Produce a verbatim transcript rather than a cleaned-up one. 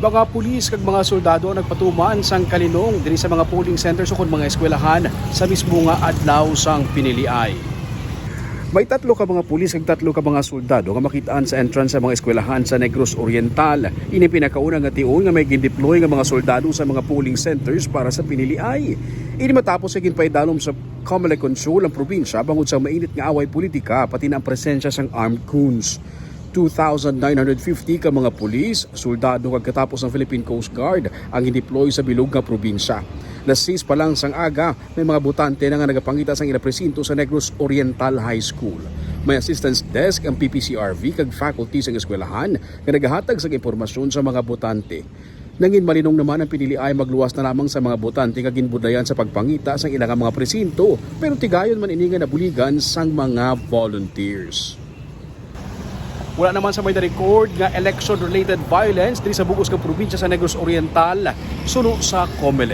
Mga pulis kag mga soldado ang nagpatuman sang kalinong diri sa mga polling centers ukon mga eskwelahan sa mismo nga adlaw sang piniliay. May tatlo ka mga pulis kag tatlo ka mga soldado nga makit-an sa entrance sa mga eskwelahan sa Negros Oriental. Ini pinakauna nga tion nga may gindeploy nga mga soldado sa mga polling centers para sa piniliay. Ini matapos sa ginpaidalom sa Comelec Control ang probinsya bangod sa mainit nga away politika pati na ang presensya sang armed goons. Two thousand nine hundred fifty ka mga pulis, soldado kag katapos ng Philippine Coast Guard ang gindeploy sa bilog nga probinsya. Las seis pa lang sang aga, may mga botante na nga nagapangita sang ila presinto sa Negros Oriental High School. May assistance desk ang P P C R V kag faculty sang eskwelahan nga nagahatag sang impormasyon sa mga botante. Nangin malinong naman ang piniliay magluwas na lamang sa mga botante nga ginbudlayan sa pagpangita sang ila nga mga presinto, pero tigayon man ini nga nabuligan sang mga volunteers. Wala naman sa may na-record nga election-related violence diri sa bug-os nga probinsya sa Negros Oriental, suno sa Comelec.